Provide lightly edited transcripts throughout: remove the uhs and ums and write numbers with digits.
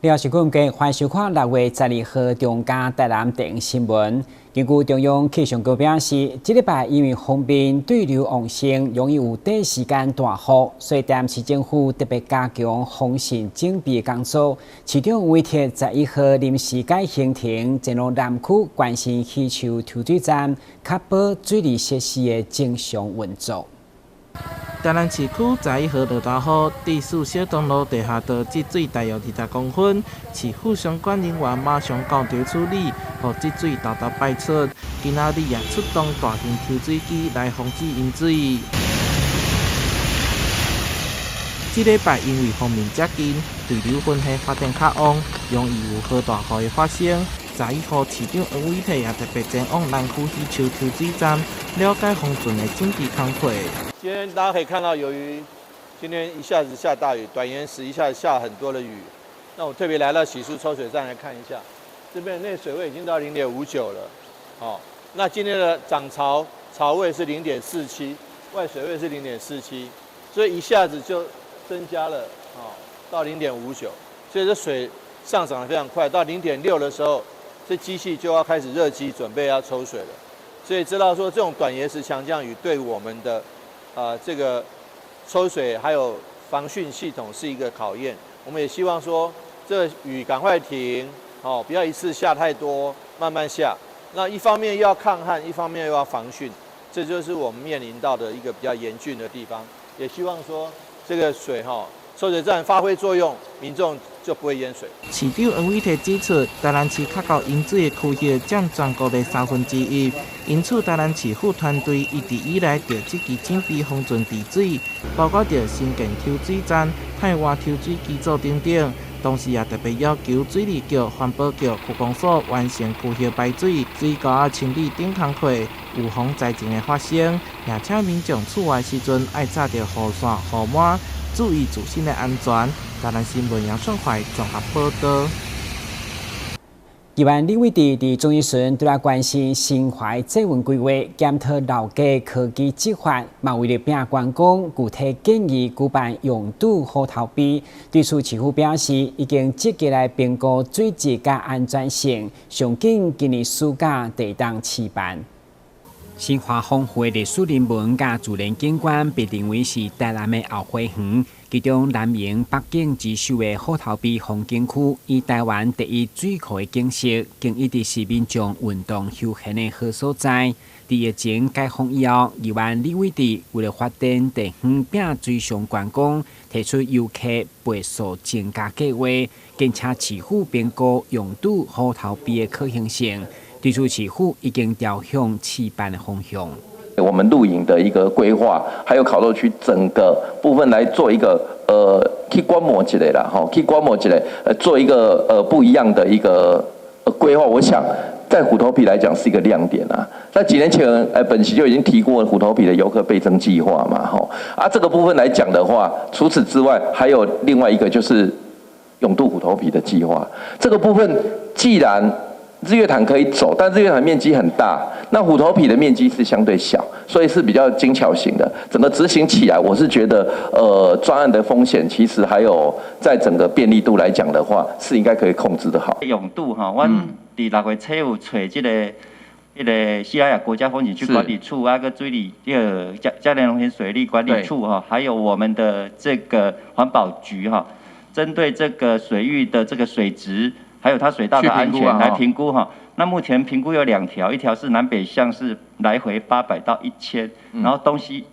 你好，是顧嘅，歡迎收看6月12號中嘉台南電視新聞。根據中央氣象局表示，這禮拜因為鋒面對流旺盛，容易有短時間大雨，所以台南市政府特別加強防汛準備工作。市長委託11號臨時改行程，前往南區關心喜樹抽水站，確保水利設施的正常運作。台南市區11號落大雨，第四小東路地下道積水大約20公分，市府相關人員馬上到場處理，予積水沓沓排出。今仔日也出動大型抽水機來防止淹水。這禮拜因為鋒面接近，對流雲系發展較旺，容易有豪大雨的發生。11號市長黃偉哲也特別前往南區喜樹抽水站，了解防汛的準備工作。今天大家可以看到，由於今天一下子下大雨，短延時一下子下很多的雨，那我特別來到喜樹抽水站來看一下，這邊內水位已經到0.59了，哦，那今天的漲潮潮位是0.47，外水位是0.47，所以一下子就增加了，哦，到0.59，所以這水上漲得非常快，到0.6的時候，這機器就要開始熱機，準備要抽水了，所以知道說這種短延時強降雨對我們的這個抽水還有防汛系統是一個考驗。我們也希望說，這雨趕快停，哦，不要一次下太多，慢慢下。那一方面又要抗旱，一方面又要防汛，這就是我們面臨到的一個比較嚴峻的地方。也希望說，這個水哈，抽水站發揮作用，民眾就不會淹水。市長黃偉哲指出，台南市較高淹水的區域佔全國的1/3，因此台南市府團隊一直以來就積極準備防汛治水，包括著新建抽水站、汰換抽水機組等等。同時也特別要求水利局、環保局、區公所完成區域排水、水溝仔清理等工課，預防災情的發生。而且民眾出外時陣愛紮著雨傘、雨帽，注意自身的安全。台南新聞楊順懷綜合報道。議員李偉哲佇總質詢除來關心新華捷運規劃，檢討老街科技執法，嘛為著拼觀光，具體建議舉辦泳渡虎頭埤。對此，市府表示已經積極來評估水質佮安全性，上緊今年暑假會當試辦。新華豐富的歷史人文佮自然景觀，被認為是台南的後花園。其中南瀛八景之首的虎頭埤風景區，以台灣第一水庫的景色，更一直是民眾運動休閒的好所在。佇疫情解封以後，議員李偉哲為著發展地方拼水上觀光，提出遊客倍數增加計劃，兼請市府評估泳渡虎頭埤的可行性。對此，市府已經朝向試辦的方向。我們露營的一個規劃，還有烤肉區整個部分來做一個去觀摩一下啦，吼，去觀摩一下，做一個不一樣的一個規劃。我想在虎頭埤來講是一個亮點啊。在幾年前，本席就已經提過虎頭埤的遊客倍增計劃嘛，吼，啊，這個部分來講的話，除此之外，還有另外一個就是泳渡虎頭埤的計劃。這個部分既然日月潭可以走，但日月潭面積很大，那虎頭埤的面積是相對小，所以是比較精巧型的。整個執行起來，我是覺得，專案的風險其實還有在整個便利度來講的話，是應該可以控制得好。泳渡哈，阮佇6月初有揣這個，彼个西拉雅國家風景區管理處啊，佮水利，彼个嘉蓮農田水利管理處哈，還有我們的這個環保局哈，針對這個水域的這個水質，還有它水道的安全來評估哈。那目前評估有兩條，一條是南北向是來回800到1000，然後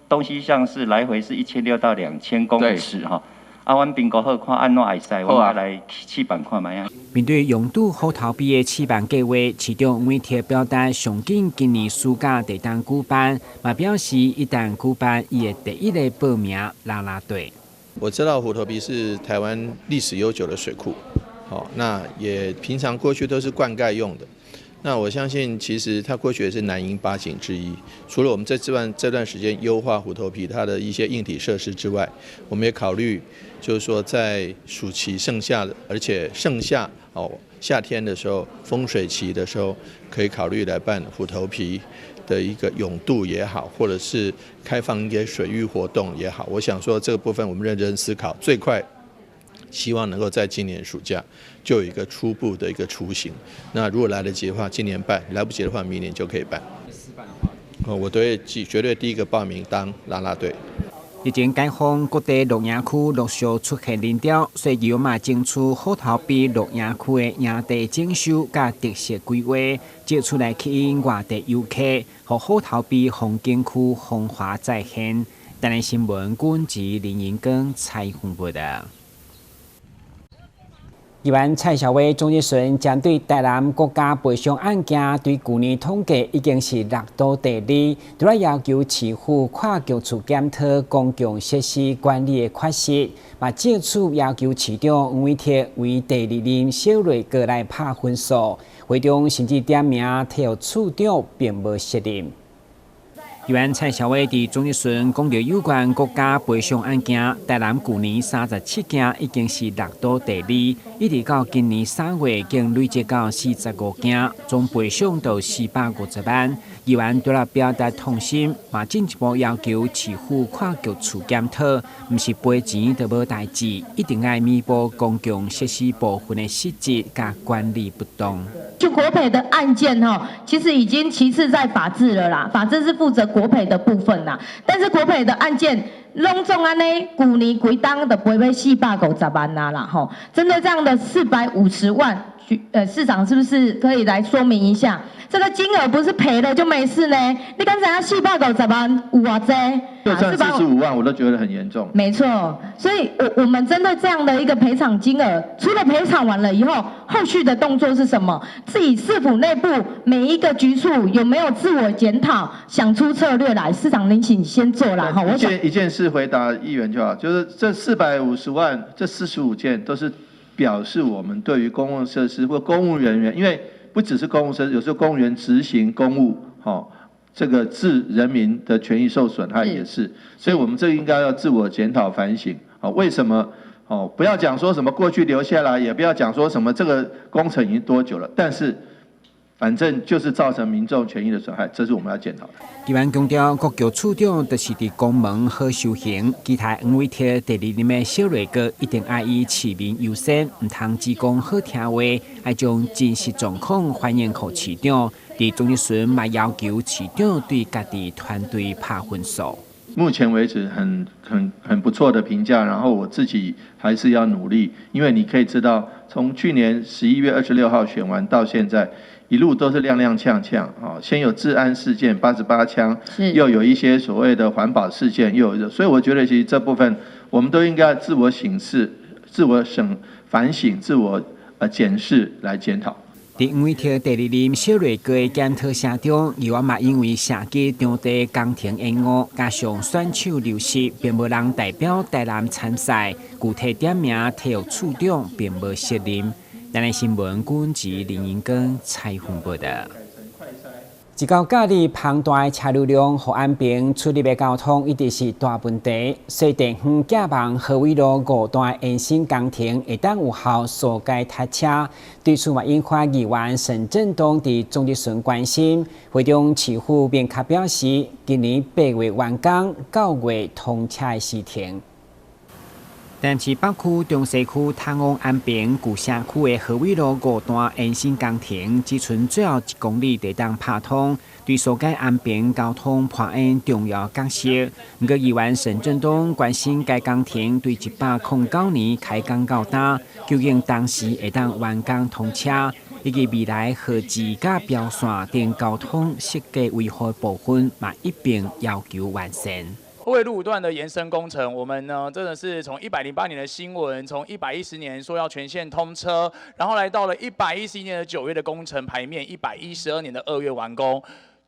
東西向是來回是1600到2000公尺哈。啊，阮評估好看按怎會使，我們來試辦看覓仔。面對泳渡虎頭埤的試辦計劃，市長黃偉哲表達上緊今年暑假會當舉辦，嘛表示一旦舉辦，伊會第一个報名啦啦隊。我知道虎頭埤是台灣歷史悠久的水庫，好，那也平常過去都是灌溉用的。那我相信，其實它過去也是南瀛八景之一。除了我們在這段時間優化虎頭埤它的一些硬體設施之外，我們也考慮，就是說在暑期盛夏的，而且盛夏哦夏天的時候，豐水期的時候，可以考慮來辦虎頭埤的一個泳渡也好，或者是開放一些水域活動也好。我想說這個部分我們認真思考，最快希望能夠在今年暑假就有一個初步的一個雛形。那如果來得及的話，今年辦；來不及的話，明年就可以辦。我都會絕對第一個報名當啦啦隊。日前解封，各地露營區陸續出現人潮，所以有嘛爭取虎頭埤露營區的營地整修佮特色規劃，借此來吸引外地遊客，予虎頭埤風景區風華再現。台南新聞，軍籍林英光採訪報道。議員蔡蕭偉總日順針對台南國家賠償案件，對舊年統計已經是六都第二，除了要求市府跨局處檢討公共設施管理的缺失，嘛借此要求市長黃偉哲為第二任小瑞哥來拍分數，會中甚至點名體育處長並無責任。議員蔡蕭偉佇總質詢講著有關國家賠償案件，台南舊年37件已經是六都第二，一直到今年3月，經累積到45件，總賠償到450萬。議員除了表達痛心，嘛進一步要求市府跨局處檢討，毋是賠錢就無代誌，一定愛彌補公共設施部分的失職佮管理不當。就國賠的案件哈，其實已經其次在法制了啦，法制是負責國賠的部分啦。但是國賠的案件，攏總按呢，舊年規冬就賠欲450萬啊啦吼。針對這樣的450萬，市長是不是可以來說明一下？這個金額不是賠了就沒事呢？你剛才450萬有偌濟？就算45萬，我都覺得很嚴重。沒錯，所以我們針對這樣的一個賠償金額，除了賠償完了以後，後續的動作是什麼？自己市府內部每一個局處有沒有自我檢討，想出策略來？市長，您請先做啦。一件一件事回答議員就好，就是這450萬，這45件都是表示我們對於公共設施或公務人員，因為不只是公共設施，有時候公務員執行公務，哈。這個致人民的權益受損害也是，所以我們這應該要自我檢討反省。好，為什麼？哦，不要講說什麼過去留下來，也不要講說什麼這個工程已經多久了，但是反正就是造成民眾權益的損害，這是我們要檢討的。議員強調，各局處長就是佇公門好修行，期待黃偉哲第二任的小內閣一定愛以市民優先，毋通只講好聽話，愛將真實狀況反映予市長。佇總質詢嘛要求市長對家己團隊拍分數。目前為止很不錯的評價，然後我自己還是要努力，因為你可以知道，從去年11月26號選完到現在，一路都是踉踉蹌蹌啊，先有治安事件88槍，又有一些所謂的環保事件，又有，所以我覺得其實這部分我們都應該自我省視、自我省反省、自我檢視來檢討。佇黃偉哲第二任小內閣的檢討聲中，議員嘛因為社區場地工程延誤，加上選手流失，並無人代表台南參賽，具體點名體育處長並無責任。台南新聞軍籍林英光採訪報道。一到假日龐大的車流量，予安平出入的交通一直是大問題。所以地方寄望河尾路五段延伸工程會當有效疏解塞車，對此嘛引發議員沈振東佇總質詢關心。會中市府明確表示，今年8月完工，9月通車的時程。但是北區、中西區、通往安平舊城區的河尾路五段延伸工程，只賰最後1公里會當拍通，對疏解安平交通扮演重要角色。毋過議員沈振東關心該工程對109年開工到今，究竟當時會當完工通車，以及未來河志佮標線等交通設計維護部分，嘛一併要求完善。河尾路五段的延伸工程，我們呢真的是從108年的新聞，從110年說要全線通車，然後來到了111年的9月的工程排面，112年的2月完工。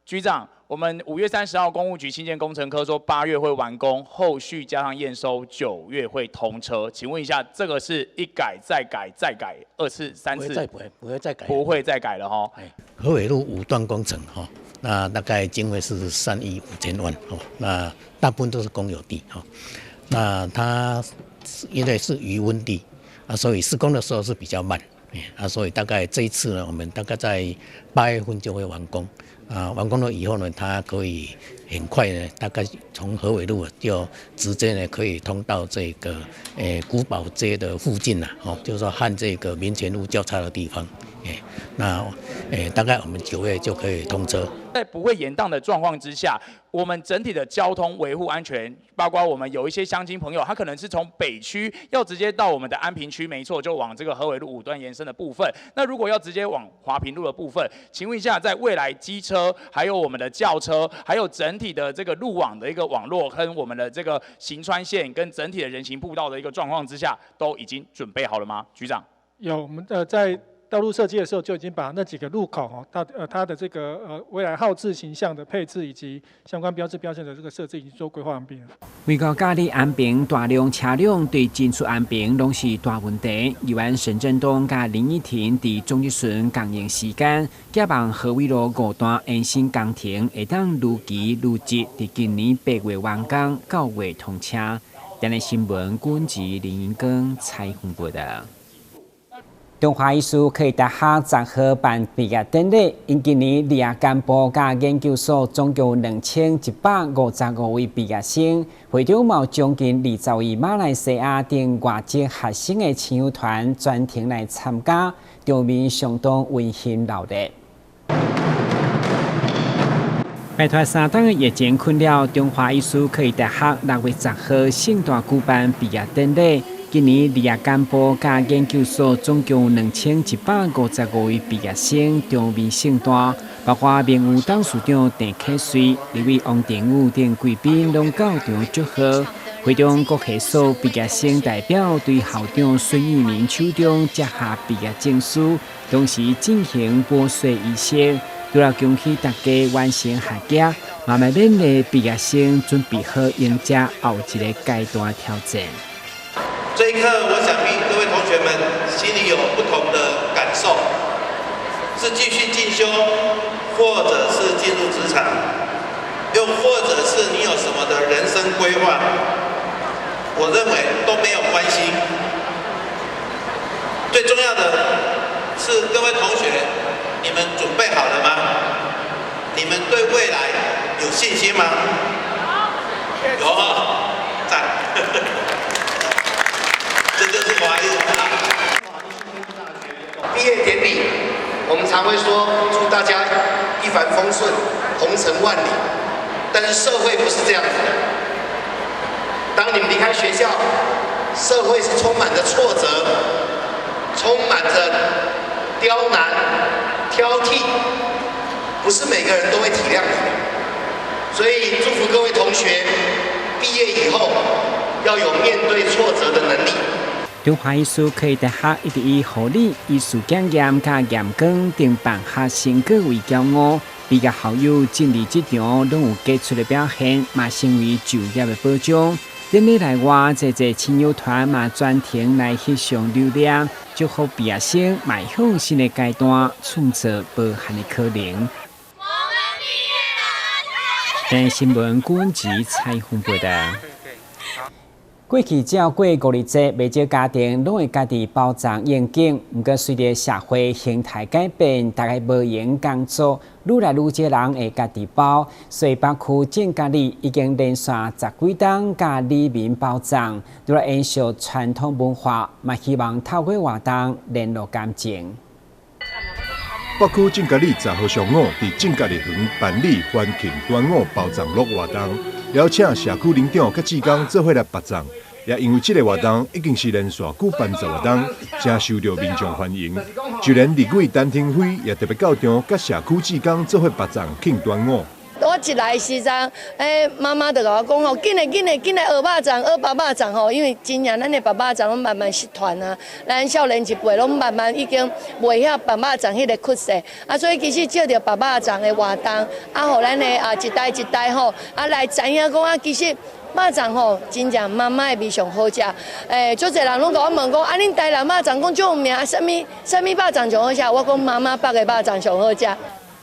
局長，我們5月30號工務局興建工程科說8月會完工，後續加上驗收，9月會通車。請問一下，這個是一改再改再改二次三次？不會再不會不會再改，不會再改了哈。河尾路五段工程哈，那大概經費是3億5千萬哦，那大部分都是公有地哈，那它因為是魚塭地啊，所以施工的時候是比較慢啊，所以大概這一次呢，我們大概在8月份就會完工。啊，完工了以後呢，它可以很快呢，大概從河尾路就直接呢可以通到這個古堡街的附近啦，哦，就是說和這個民權路交叉的地方。那大概我們9月就可以通車。在不會延宕的狀況之下，我們整體的交通維護安全，包括我們有一些鄉親朋友，他可能是從北區要直接到我們的安平區，沒錯，就往這個河尾路五段延伸的部分。那如果要直接往華平路的部分，請問一下，在未來機車、還有我們的轎車，還有整體的這個路網的一個網絡，跟我們的這個行穿線跟整體的人行步道的一個狀況之下，都已經準備好了嗎？局長？有，我們在道路設計的時候就已經把那幾個路口哦，它的這個未來號誌形象的配置以及相關標誌標線的這個設置已經做規劃完畢了。為了嘉里安平大量車輛對進出安平攏是大問題，議員沈振東佮林依婷佇總質詢共用時間，寄望河尾路五段延伸工程會當如期如質，佇今年8月完工，9月通車。電視新聞，軍籍林英光採訪報道。中華醫事科技大學10號辦畢業典禮，𪜶今年離職幹部佮研究所總共2155位畢業生，會中嘛有將近20位馬來西亞等外籍學生的親友團專程來參加，場面相當溫馨熱烈。擺脫3冬的疫情困擾，中華醫事科技大學6月10號盛大舉辦畢業典禮。今年離職幹部佮研究所總共2155位畢業生，場面盛大，包括明譽董事長鄭啟瑞、立委王定宇等貴賓攏到場祝賀。會中各系所畢業生代表對校長孫玉明手中接下畢業證書，同時進行撥穗儀式。除了恭喜大家完成學業，嘛欲勉勵畢業生準備好迎接後一個階段挑戰。這一刻，我想必各位同學們心裡有不同的感受，是繼續進修，或者是進入職場，又或者是你有什麼的人生規劃，我認為都沒有關係。最重要的是，各位同學，你們準備好了嗎？你們對未來有信心嗎？有哈，讚。這就是華醫。畢業典禮，我們常會說祝大家一帆風順，鵬程萬里。但是社會不是這樣子的。當你們離開學校，社會是充滿着挫折，充滿着刁難、挑剔，不是每個人都會體諒你的。所以祝福各位同學，畢業以後要有面對挫折的能力。中華醫事科技大學一直以護理、醫術檢驗佮驗光等辦學成果為驕傲，畢業校友進入職場攏有傑出的表現，嘛成為就業的保障。典禮內外，濟濟親友團嘛專程來翕相留念，祝福畢業生邁向新的階段，創造無限的可能。我們畢業了！電視新聞軍籍採訪報道。過去只要過五日節，袂少家庭攏會家己包粽應景。毋過隨著社會形態改變，大家無閒工作，愈來愈少人會家己包。所以北區正嘉里已經連續十幾冬佮里民包粽，除了延續傳統文化，嘛希望透過活動聯絡感情。北區正嘉里10號上午，佇正嘉里園辦理歡慶端午包粽樂活動，邀請社區鄰長佮志工做伙來包粽。也因為這個活動已經是連續舉辦10外冬，誠受著民眾歡迎。就連立委陳亭妃也特別到場，佮社區志工做伙包粽慶端午。我一來時陣，媽媽就共我講吼，緊來緊來緊來學肉粽，學包肉粽吼，因為真正咱的包肉粽攏慢慢失傳啊，咱少年一輩攏慢慢已經袂曉包肉粽彼个曲勢，啊，所以其實藉著包肉粽的活動，啊，予咱的啊一代一代吼，啊來知影講啊，其實肉粽吼，真正媽媽的味上好食。足濟人攏共我問講，啊，恁台南肉粽講足有名，啥物啥物肉粽上好食？我講媽媽包的肉粽上好食。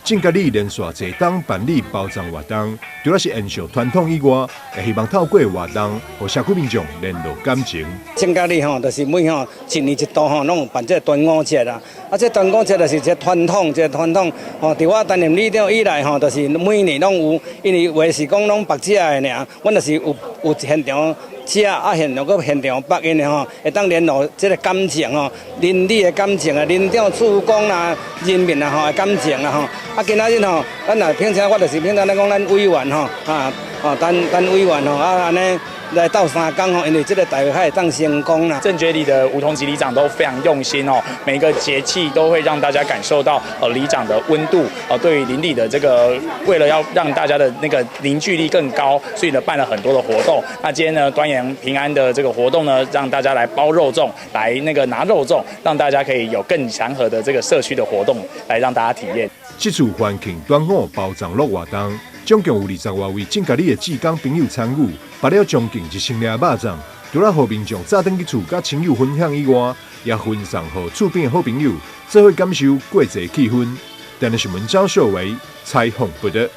正覺里連續濟冬辦理包粽活動，除了是延續傳統以外，也希望透過活動，予社區民眾聯絡感情。正覺里吼，就是每吼一年一度吼，攏有辦這個端午節啦。啊，這端午節就是一個傳統，一個傳統吼。佇我擔任里長以來吼，就是每年攏有，因為話是講攏縛食的爾，阮就是有有現場食啊，現場閣現場縛𪜶的吼，會當聯絡這個感情吼，鄰里的感情啊，鄰長、厝工啦、人民啊吼的感情啊吼。啊，今仔日吼，咱若平常我就是平常咧講，咱委員吼，啊，哦，陳陳委員吼，啊，按呢來鬥相共吼，因為這個大會較會當成功啦。正覺里的吳同吉里長都非常用心哦，每個節氣都會讓大家感受到里長的溫度，對於鄰里的這個，為了要讓大家的那個凝聚力更高，所以呢辦了很多的活動。那今天呢端陽平安的這個活動呢，讓大家來包肉粽，來那個拿肉粽，讓大家可以有更祥和的這個社區的活動，來讓大家體驗。這次歡慶端午包粽樂活動，總共有二十外位正覺里的志工朋友參與，包了將近一千粒肉粽，除了予民眾早轉去厝佮親友分享以外，也分送予厝邊的好朋友，做伙感受過節氣氛。電視新聞張秀維採訪報導。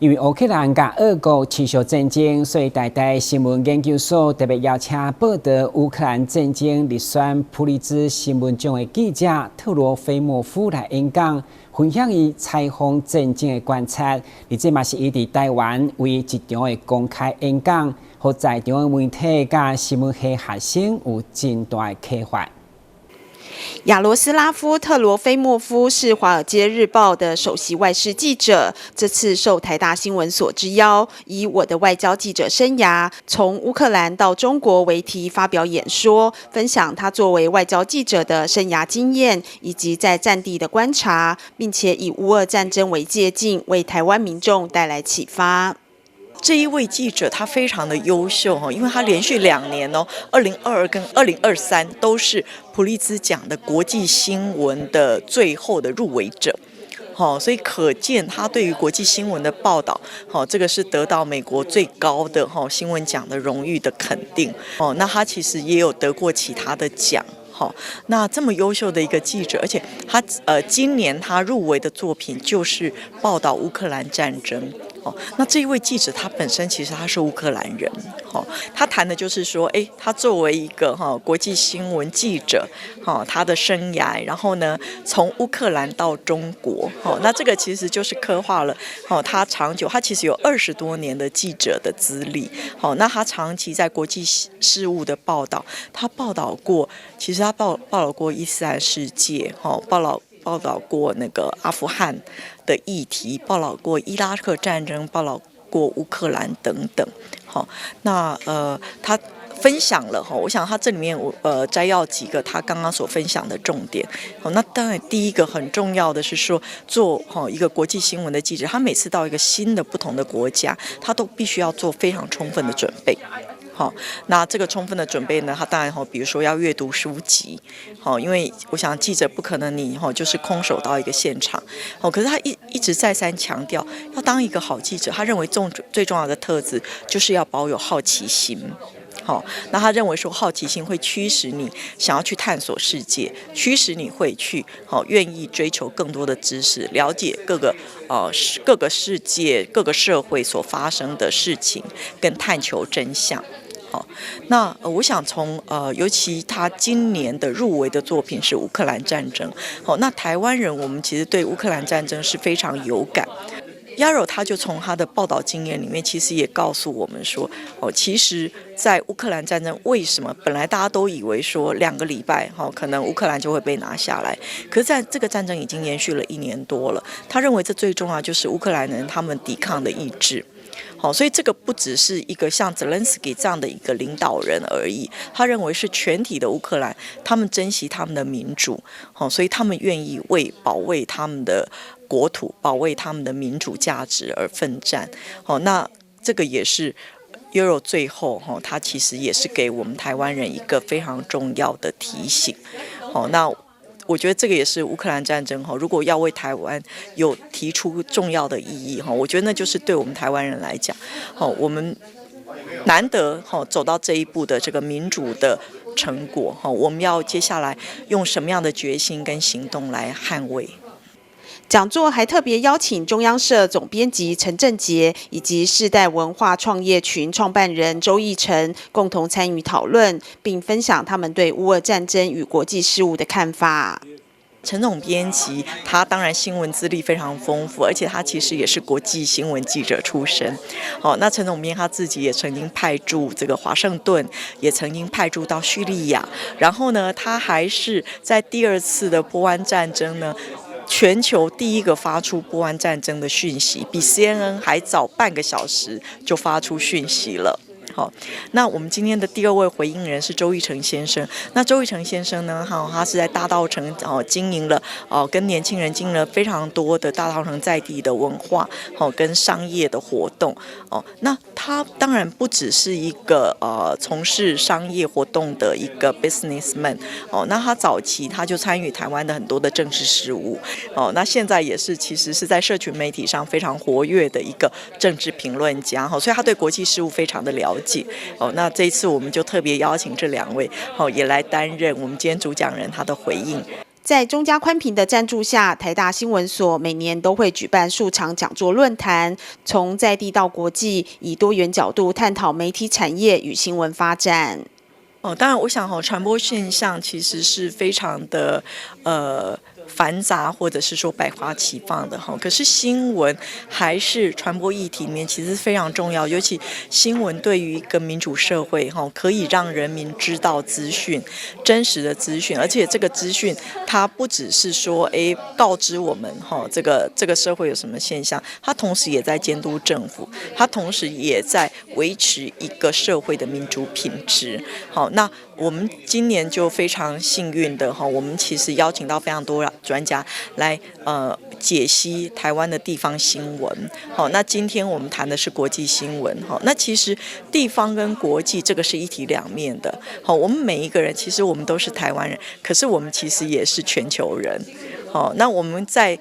因為烏克蘭佮俄國持續戰爭，所以台大新聞研究所特別邀請報導烏克蘭戰爭入選普利茲新聞獎的記者特羅菲莫夫來演講，分享伊採訪戰爭的觀察。而這嘛是伊佇台灣唯一一場的公開演講，予在場的媒體佮新聞系學生有真大的啟發。亞羅斯拉夫·特羅菲莫夫是《華爾街日報》的首席外事記者。這次受台大新聞所之邀，以“我的外交記者生涯：從烏克蘭到中國”為題發表演說，分享他作為外交記者的生涯經驗以及在戰地的觀察，並且以烏俄戰爭為借鏡，為台灣民眾帶來啟發。這一位記者他非常的優秀哈，因為他連續2年哦，2022跟2023都是普利茲獎的國際新聞的最後的入圍者，好，所以可見他對於國際新聞的報道，好，這個是得到美國最高的哈新聞獎的榮譽的肯定哦。那他其實也有得過其他的獎。好，那這麼優秀的一個記者，而且他今年他入圍的作品就是報道烏克蘭戰爭。哦，那這一位記者他本身其實他是烏克蘭人，好，他談的就是說，哎，他作為一個哈國際新聞記者，哈，他的生涯，然後呢，從烏克蘭到中國，好，那這個其實就是刻畫了，好，他長久，他其實有20多年的記者的資歷，好，那他長期在國際事務的報道，他報道過，其實他報道過伊斯蘭世界，哈，報道過那個阿富汗的議題，報道過伊拉克戰爭，報道過烏克蘭等等。好，那他分享了哈，我想他這裡面我摘要幾個他剛剛所分享的重點。好，那當然第一個很重要的是說，做哈一個國際新聞的記者，他每次到一個新的不同的國家，他都必須要做非常充分的準備。好，那這個充分的準備呢？他當然哈，比如說要閱讀書籍，好，因為我想記者不可能你哈就是空手到一個現場，好，可是他一直再三強調，要當一個好記者，他認為最重要的特質就是要保有好奇心，好，那他認為說好奇心會驅使你想要去探索世界，驅使你會去好願意追求更多的知識，了解各個世界各個社會所發生的事情，跟探求真相。好，那我想從尤其他今年的入圍的作品是烏克蘭戰爭。好，那台灣人我們其實對烏克蘭戰爭是非常有感。亞柔他就從他的報道經驗裡面，其實也告訴我們說，哦，其實，在烏克蘭戰爭為什麼本來大家都以為說2個禮拜哈，可能烏克蘭就會被拿下來，可是在這個戰爭已經延續了一年多了。他認為這最重要就是烏克蘭人他們抵抗的意志。好，所以這個不只是一個像澤連斯基這樣的一個領導人而已，他認為是全體的烏克蘭，他們珍惜他們的民主，好，所以他們願意為保衛他們的國土、保衛他們的民主價值而奮戰。好，那這個也是 Euro 最後哈，他其實也是給我們台灣人一個非常重要的提醒。好，那我覺得這個也是烏克蘭戰爭哈，如果要為台灣有提出重要的意義哈，我覺得那就是對我們台灣人來講，好，我們難得哈走到這一步的這個民主的成果哈，我們要接下來用什麼樣的決心跟行動來捍衛。講座還特別邀請中央社總編輯陳振傑以及世代文化創業群創辦人周奕成共同參與討論，並分享他們對烏俄戰爭與國際事務的看法。陳總編輯，他當然新聞資歷非常豐富，而且他其實也是國際新聞記者出身。哦，那陳總編他自己也曾經派駐這個華盛頓，也曾經派駐到敘利亞。然後呢，他還是在第二次的波灣戰爭呢，全球第一個發出波灣戰爭的訊息，比 CNN 還早半個小時就發出訊息了。好，那我們今天的第二位回應人是周奕成先生。那周奕成先生呢，哈，他是在大稻埕哦經營了哦，跟年輕人經營了非常多的大稻埕在地的文化，好跟商業的活動哦。那他當然不只是一個從事商業活動的一個 businessman 哦。那他早期他就參與台灣的很多的政治事務哦。那現在也是其實是在社群媒體上非常活躍的一個政治評論家哈，所以他對國際事務非常的了解。哦，那這一次我們就特別邀請這兩位，哦，也來擔任我們今天主講人他的回應。在中嘉寬頻的贊助下，台大新聞所每年都會舉辦數場講座論壇，從在地到國際，以多元角度探討媒體產業與新聞發展。哦，當然，我想哈，傳播現象其實是非常的繁雜，或者是說百花齊放的哈。可是新聞還是傳播議題裡面其實非常重要，尤其新聞對於一個民主社會哈，可以讓人民知道資訊，真實的資訊，而且這個資訊它不只是說告知我們哈，這個社會有什麼現象，它同時也在監督政府，它同時也在維持一個社會的民主品質。好，那我們今年就非常幸運的哈，我們其實邀請到非常多專家來解析台灣的地方新聞。好，那今天我們談的是國際新聞。好，那其實地方跟國際這個是一體兩面的。好，我們每一個人其實我們都是台灣人，可是我們其實也是全球人。好，那我們在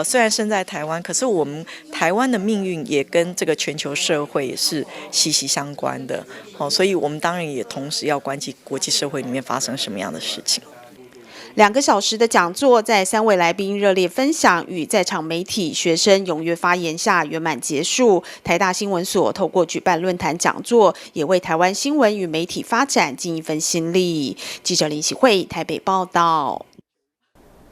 雖然身在台灣，可是我們台灣的命運也跟這個全球社會是息息相關的。好，所以我們當然也同時要關注國際社會裡面發生什麼樣的事情。2個小時的講座，在三位來賓熱烈分享與在場媒體學生踴躍發言下圓滿結束。台大新聞所透過舉辦論壇講座，也為台灣新聞與媒體發展盡一份心力。記者林喜慧台北報道。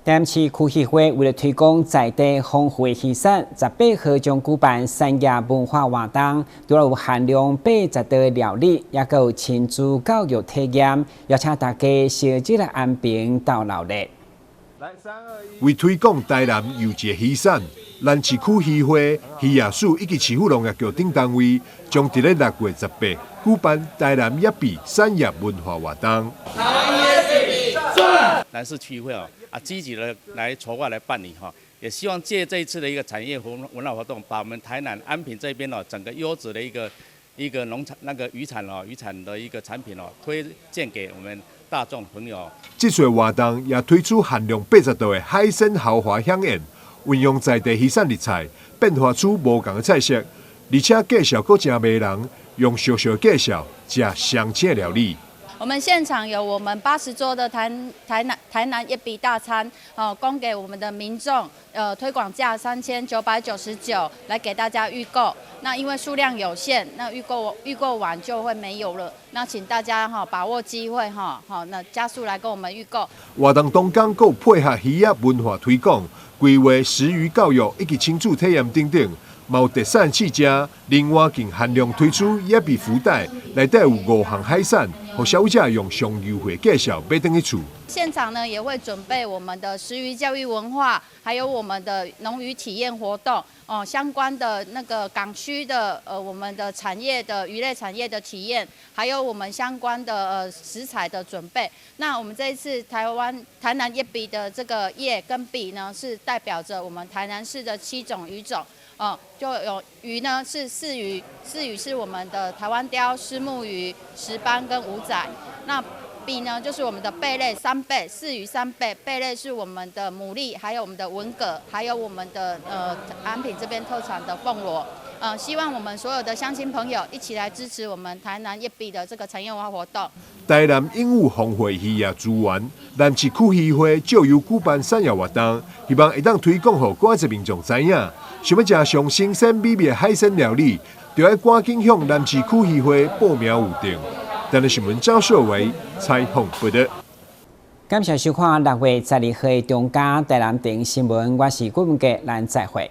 台南市區漁會為了推廣在地豐富的漁產，18號將舉辦產業文化活動，除了有限量80道的料理，也閣有親子教育體驗，邀請大家相聚來安平鬥鬧熱。為推廣台南優質漁產，南市區漁會、漁業署以及市府農業局等單位，將佇咧6月18舉辦台南野比產業文化活動。南市區漁會哦，積極的來籌劃來辦理哈，也希望借這一次的一個產業文化活動，把我們台南安平這邊哦，整個優質的一個農產那個漁產哦，漁產的一個產品哦，推薦給我們大眾朋友。這次活動也推出限量80道的海鮮豪華饗宴，運用在地漁產食材，變化出無仝的菜色，而且介紹閣誠迷人，用俗俗介紹食上請的料理。我們現場有我們80桌的台南一筆大餐，哦，供給我們的民眾，推廣價3999來給大家預購。那因為數量有限，那預購完就會沒有了。那請大家哈把握機會哈，好，那加速來跟我們預購。活動當中閣配合漁業文化推廣、規劃食魚教育以及親子體驗等等。嘛有特產試食，另外更限量推出野比福袋，內底有5項海產，予消費者用上優惠價數買轉去厝。現場呢也會準備我們的食魚教育文化，還有我們的農漁體驗活動哦，相關的那個港區的我們的產業的魚類產業的體驗，還有我們相關的食材的準備。那我們這一次台灣台南一比的這個葉跟比呢，是代表着我們台南市的7種魚種。哦，就有魚呢是四魚，四魚是我們的台灣鯛、虱目魚、石斑跟五仔。那比呢就是我們的貝類三貝，四魚三貝，貝類是我們的牡蠣，還有我們的文蛤，還有我們的安平這邊特產的鳳螺。希望我們所有的鄉親朋友一起來支持我們台南一筆的這個產業文化活動。台南鸚鵡豐富漁業資源，南市區漁會藉由舉辦產業活動，希望會當推廣予閣較濟民眾知影。想欲食上新鮮美味的海鮮料理，就愛趕緊向南市區漁會報名預訂。台南新聞張秀偉採訪報導。感謝收看6月12號的中嘉台南電新聞，我是郭文傑，咱再會。